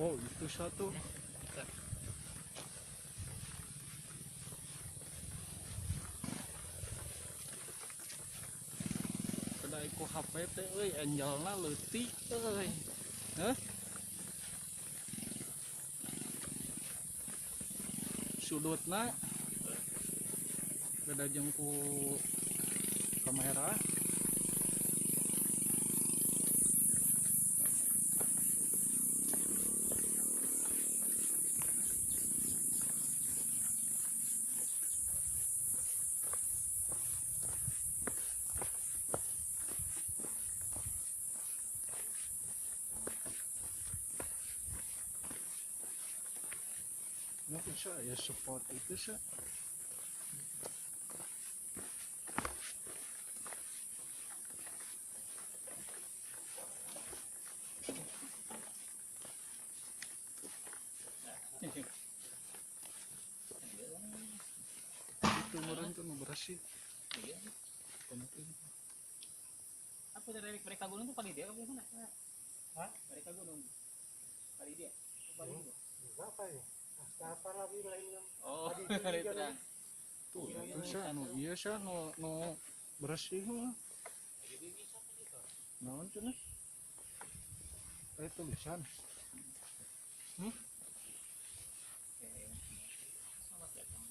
Oh, itu satu. Kedai ku HP teh euy angelna leutik euy. Hah? Sudutna beda jeung ku kamera. Nah, bisa ya support itu sih. Itu meureun tuh nu bersih. Iya. Apa dari mereka gunung tuh paling dia apa mana? Hah? Mereka gunung. Paling dia. Paling dia. Apa ya? Apa lagi lainnya? Oh, hari terang. Tuh, itu sih nu ieu sih nu nu bersih mah. Naon cenah? Eh tulisan. Hmm? Selamat datang.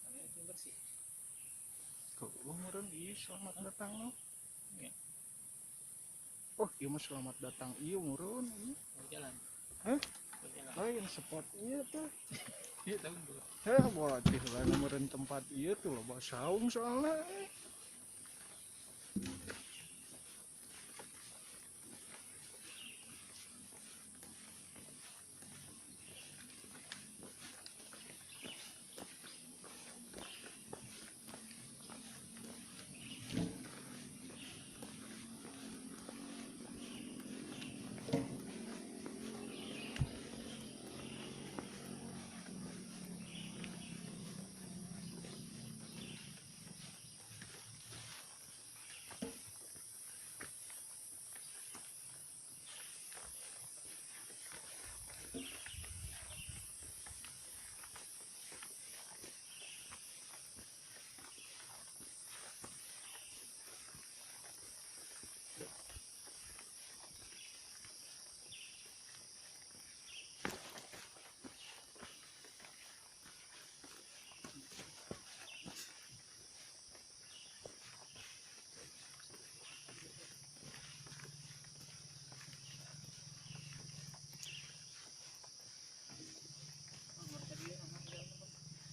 Namanya itu bersih. Kok meureun ieu selamat datang lo? Iya. Oh, ieu mah selamat datang ieu meureun ieu. Jalan. Hah? Jalan. Lain spot ieu tuh. Iya tahu gua. Heh, buat lain meureun tempat ieu tuh loba saung soalna.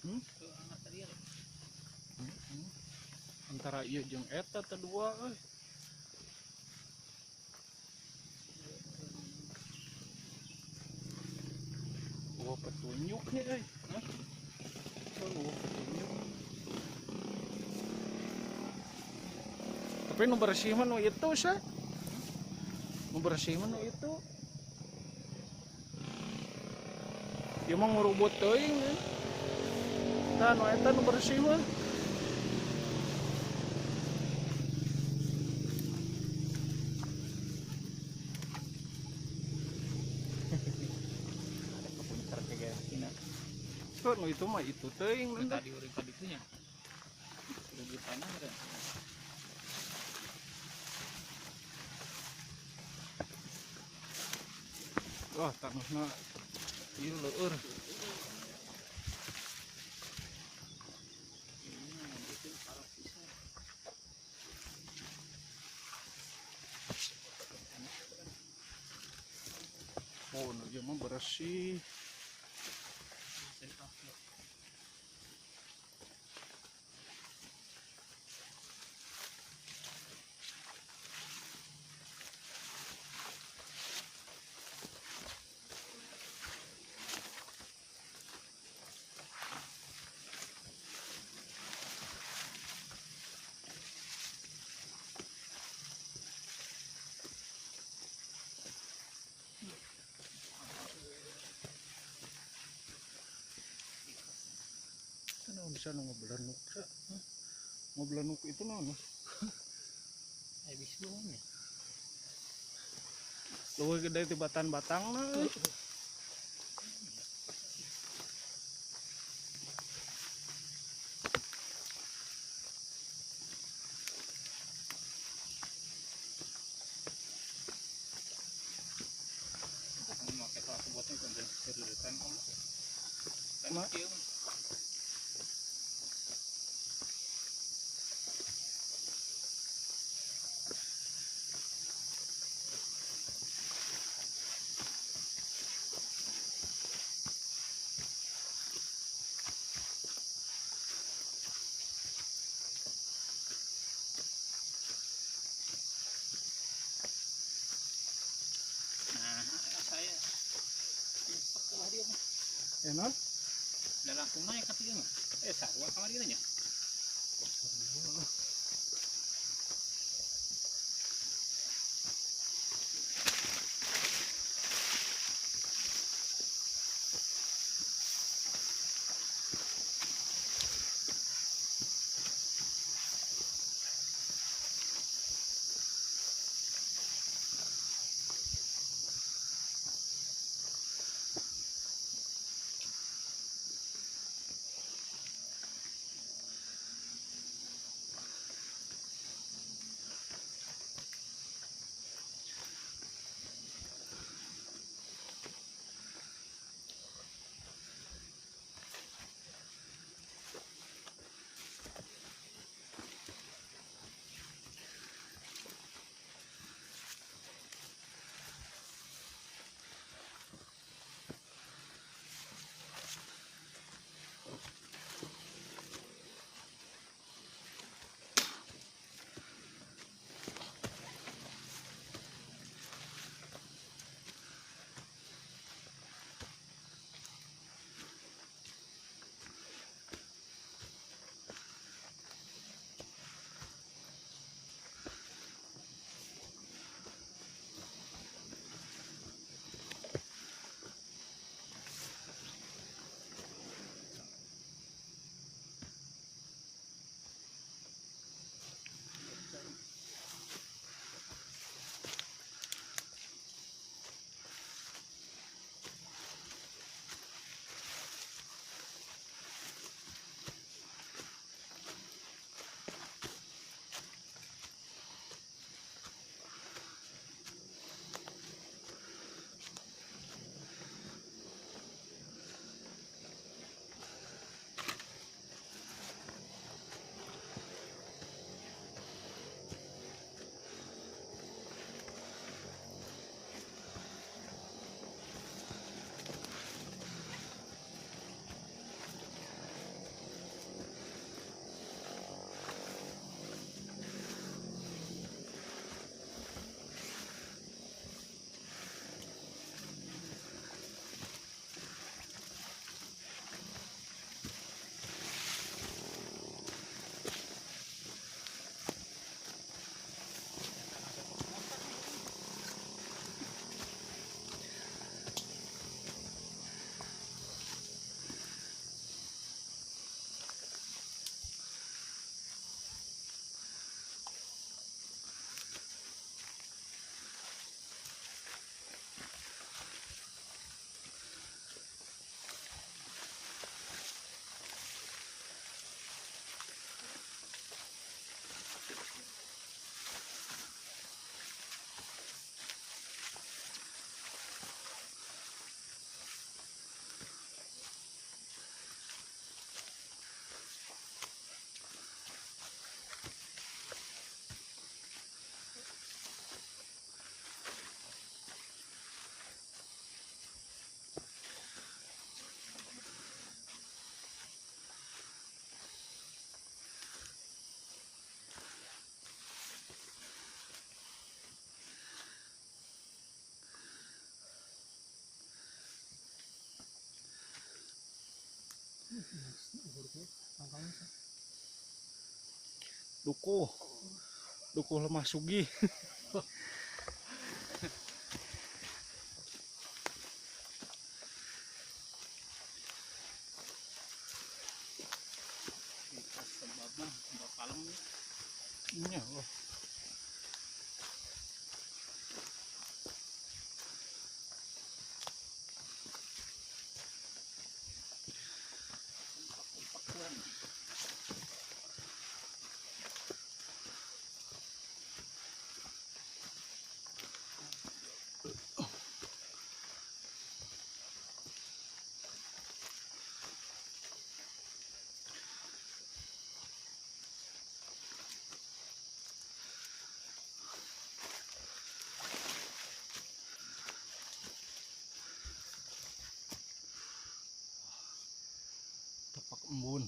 Hmm? Antara ieu jeung eta teh dua euy. Eueuh petunjuknya euy. Hah? Eueuh petunjuk. Tapi nu bersih mah nu itu sah. Nu bersih mah nu itu. Ieu mah ngurubut teuing euy. Tah nu eta nu bersih mah. Ada kepuncer kayak gini. Tuh nu itu mah itu teuing tadi urang ka ditunya. Rugi tanah ada. Wah, tanahna ieu leueur. Oh, nu ieu mah bersih. Bisa ngebelenuk, ngebelenuk itu naon? Habis dulu nih. Leuwih gede tibatan batangna. Enak. Udah langsung naik tapi dia mah. Sarua kamari nya. Dukuh, dukuh lemah sugih. Iya, oh. Pak embun.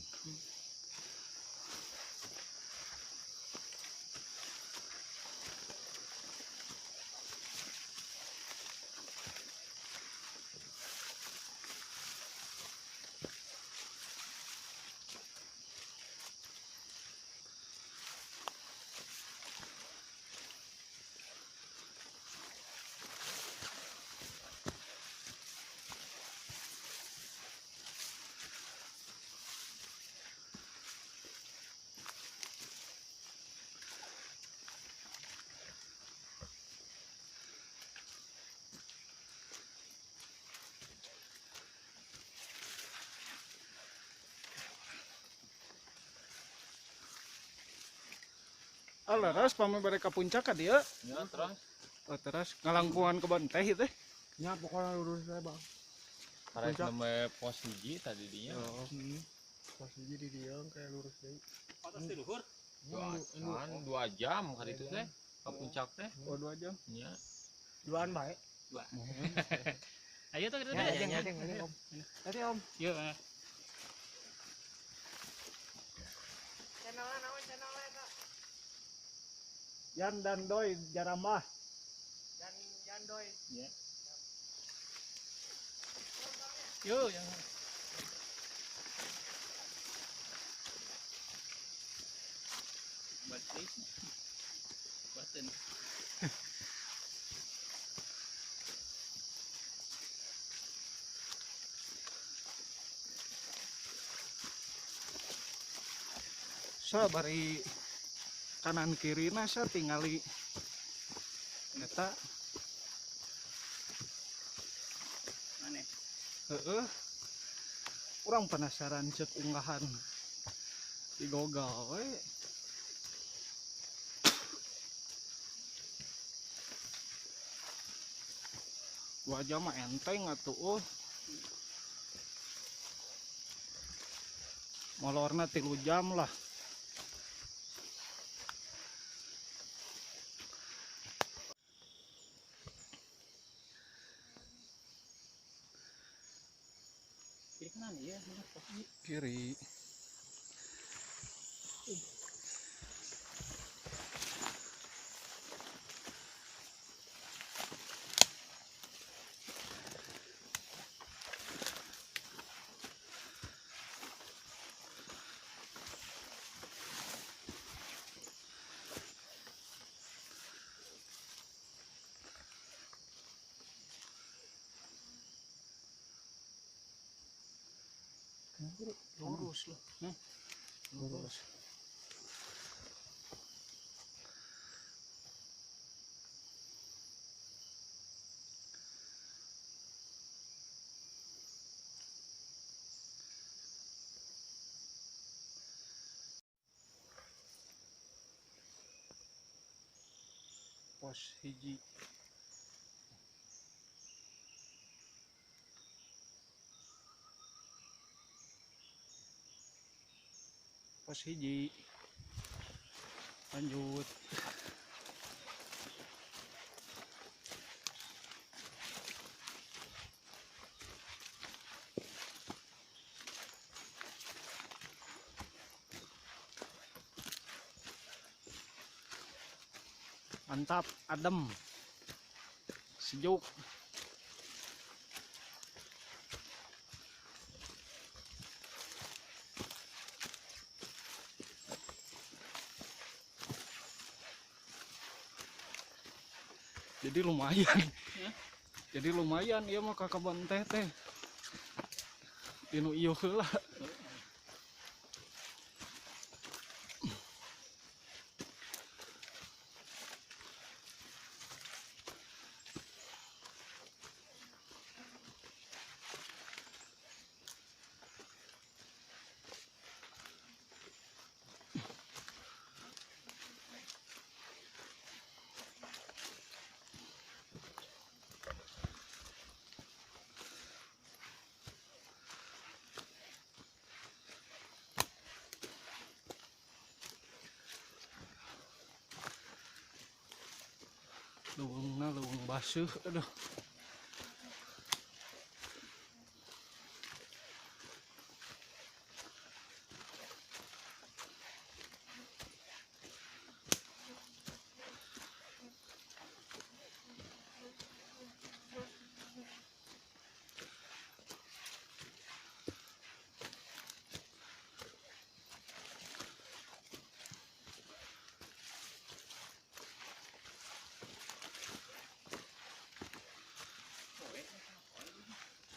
Leres pami bade ka puncak ka dieu. Ya, terus. Oh, terus ngalangkungan kebon teh ieu teh. Nya pokoknya lurus we, Bang. Karek nembe pos hiji tadi dinya. Oh. Pos hiji di dieu kayak lurus deui. Atas di luhur. 2 jam ka ditu teh. Ka puncak teh. Oh, 2 jam. Nya. Duaan bae. Dua. Ayo tuh kita teh. Ya, Om. Tadi Om. Yuk. Channelna naon channelna eta? Yan dan Doi Jarambah. Yan Yan Doi. Ya. Yo, yang batin. Batin. Sa bari kanan kiri nasa tingali eta maneh heeh urang penasaran cek unggahan di Google we. Wajah mah enteng atuh molorna 3 jam lah. Kiri kanan ya, kiri. Lurus loh. Lurus. Pos hiji. Pos hiji. Lanjut. Mantap, adem, sejuk. Jadi lumayan ya. Jadi lumayan ya mah ka kebon teh teh. Dinu ieu heula. Leuweungna leuweung baseuh, aduh.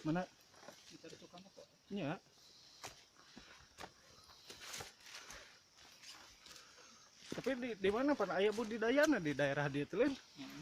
Mana? Cari tukangnya kok. Ya. Tapi di mana pan aya budidayana di daerah dieu teh lain? Heeh.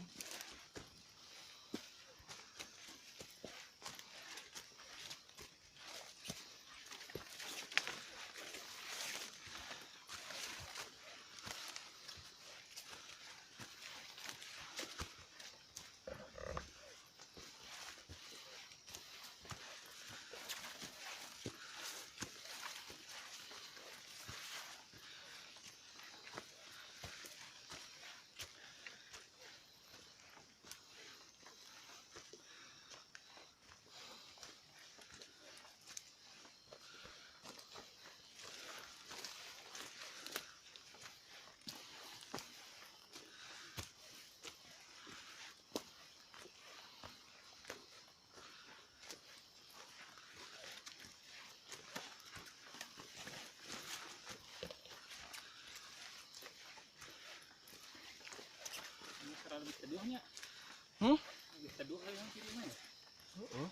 Lebih teduhnya. Hmm? Lebih teduh lagi yang kiri mah ya. Heeh.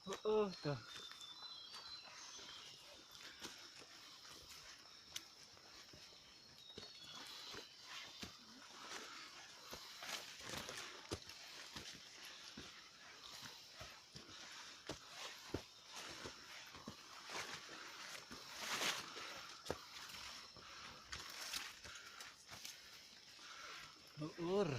Heeh, tah. Leur.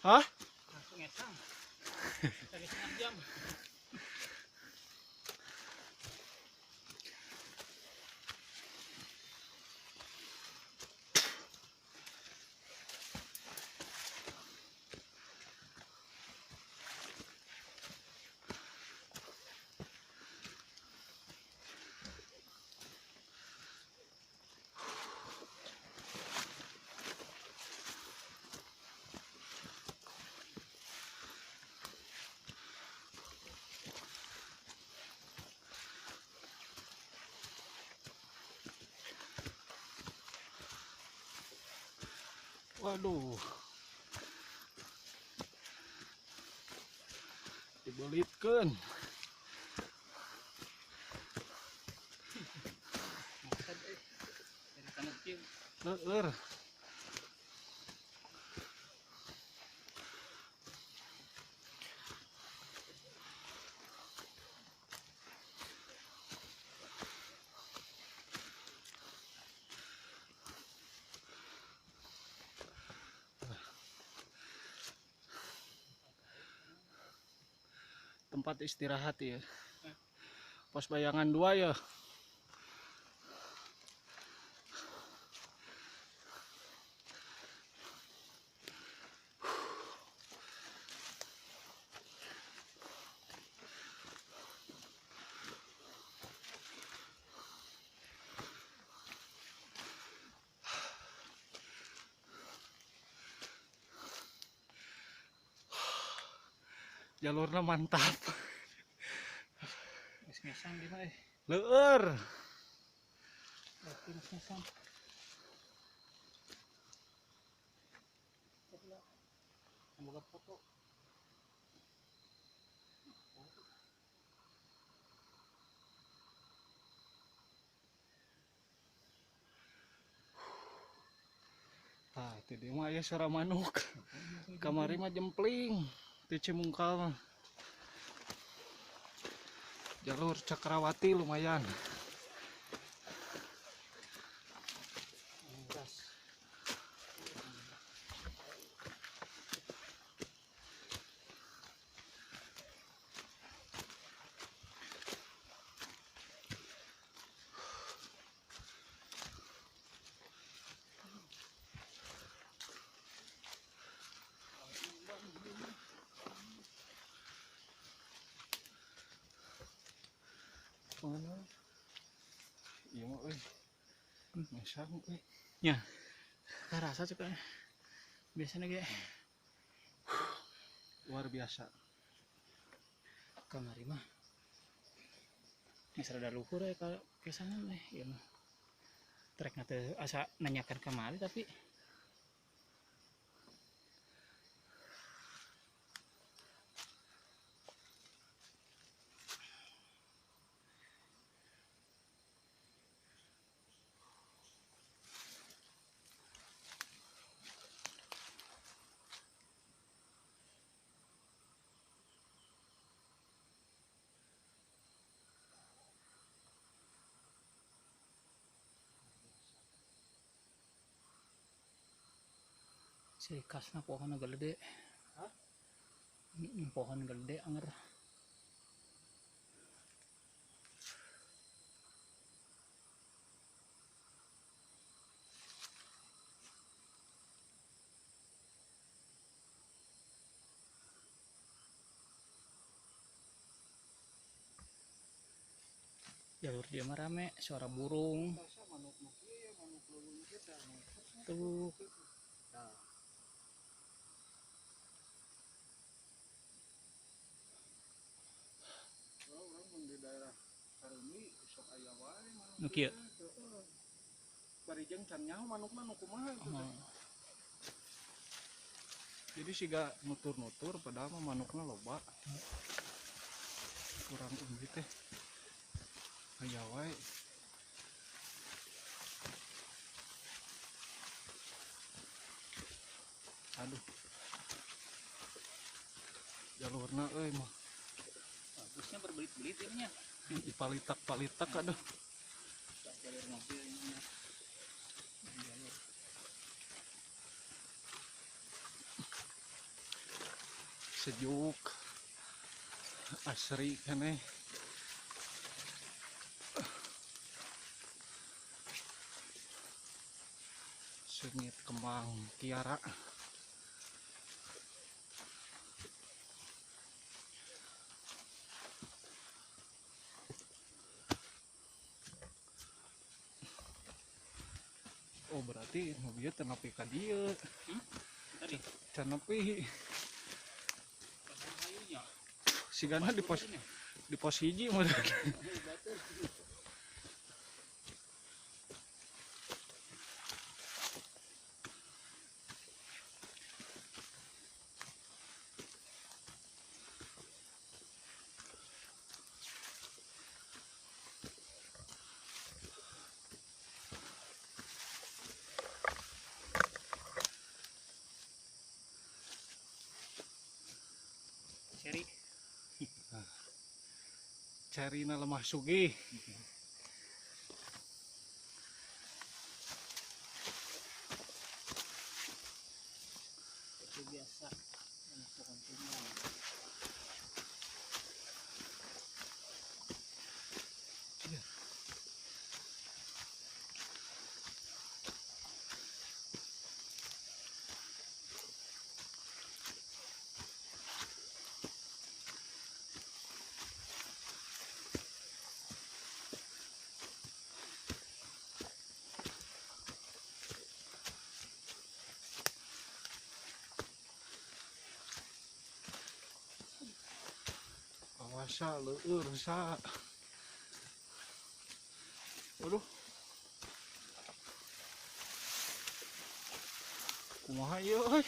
Hah? Langsung ngesang. Tadi setengah jam. Waduh, dibelitkan. Leur. Tempat istirahat ya. Pos bayangan 2 ya. Jalurna mantap. Geus ngesang di mah. Leueur. Berarti geus ngesang. Boga foto. Tah, ti dieu mah aya suara manuk. Kamari mah jempling ti Cimungkal mah. Jalur Cakrawati lumayan. Mana? Iya mah euy. Ngesang euy. Nya. Karasa cek biasanya ge. Luar biasa. Kamari mah. Geus rada luhur ya ka kesangan teh ieu mah. Trekna teh asa nanyakan kamari tapi ciri khasna pohon gede. Hah? Pohon gede anger. Jalur dia mah rame, suara burung. Tuh. Nu kieu. Bari jeung can nyaho manukna nu kumaha itu teh. Jadi siga nutur-nutur padahal mah manukna loba. Kurang unggi teh. Aya wae. Aduh. Jalurna euy mah. Bagusnya berbelit-belit ini nya. Dipalitak-palitak aduh. Jalur mobil ini. Jalur. Sejuk. Asri keneh. Sengit kembang tiara. Oh berarti nu bieu teu nepi ka dieu. Tadi Can nepi. Sigana di pos hiji mah. Ceri. Carina lemah sugih. Itu biasa pohon tumbang. Sa leueur sa. Waduh. Kumaha ieu euy?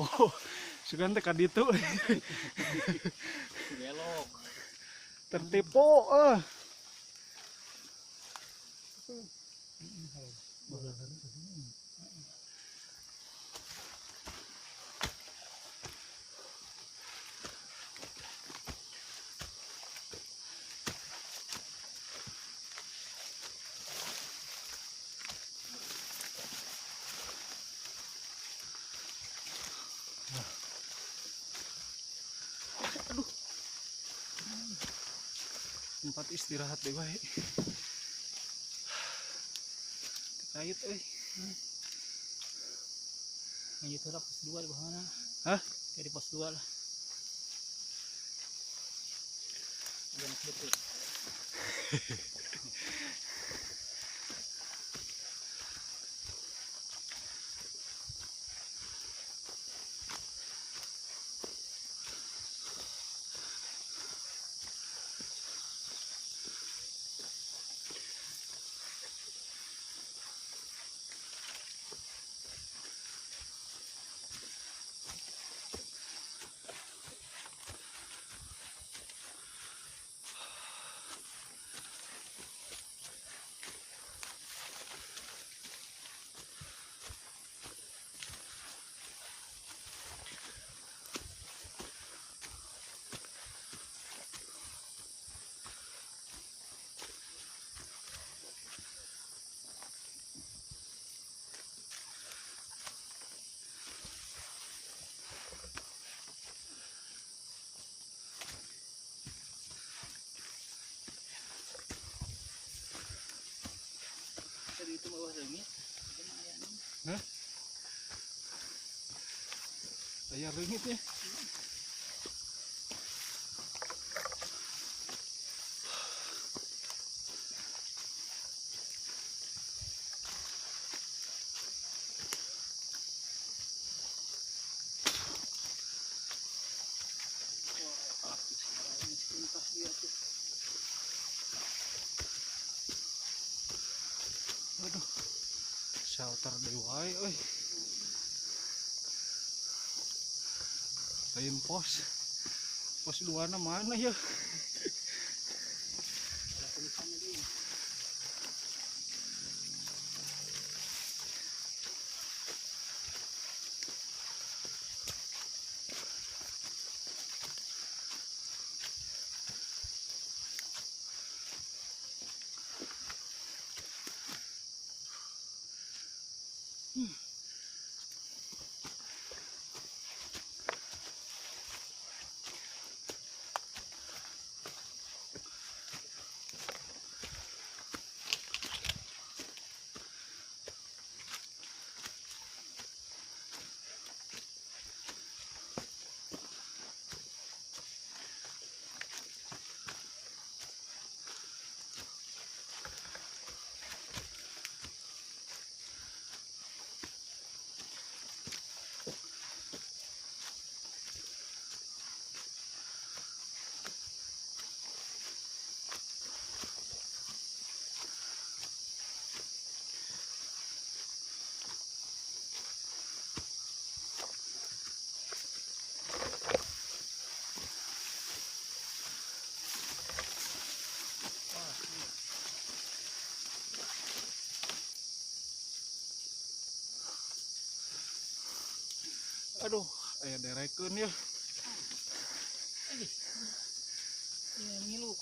Oh, sugan teh ka ditu. Belok. Tertipu eh. Aduh. Tempat istirahat deh bae. Terkait euy. Lanjut heula pos 2 di bawah mana? Hah? Kayak di pos 2 lah. Jangan betul. Tadi itu bawah leungit. Itu mah aya naon? Hah? Aya leungitnya. Wah, ini sepintas dia tuh. Aduh. Shelter deui wae euy. Lain pos. Pos 2 na mana ya? Ada tulisannya deui. Aduh, aya derekeun ya. Ya ngilu.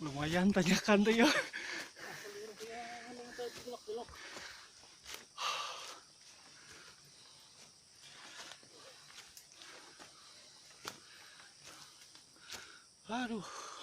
Lumayan tanyakan tuh ya. Aduh.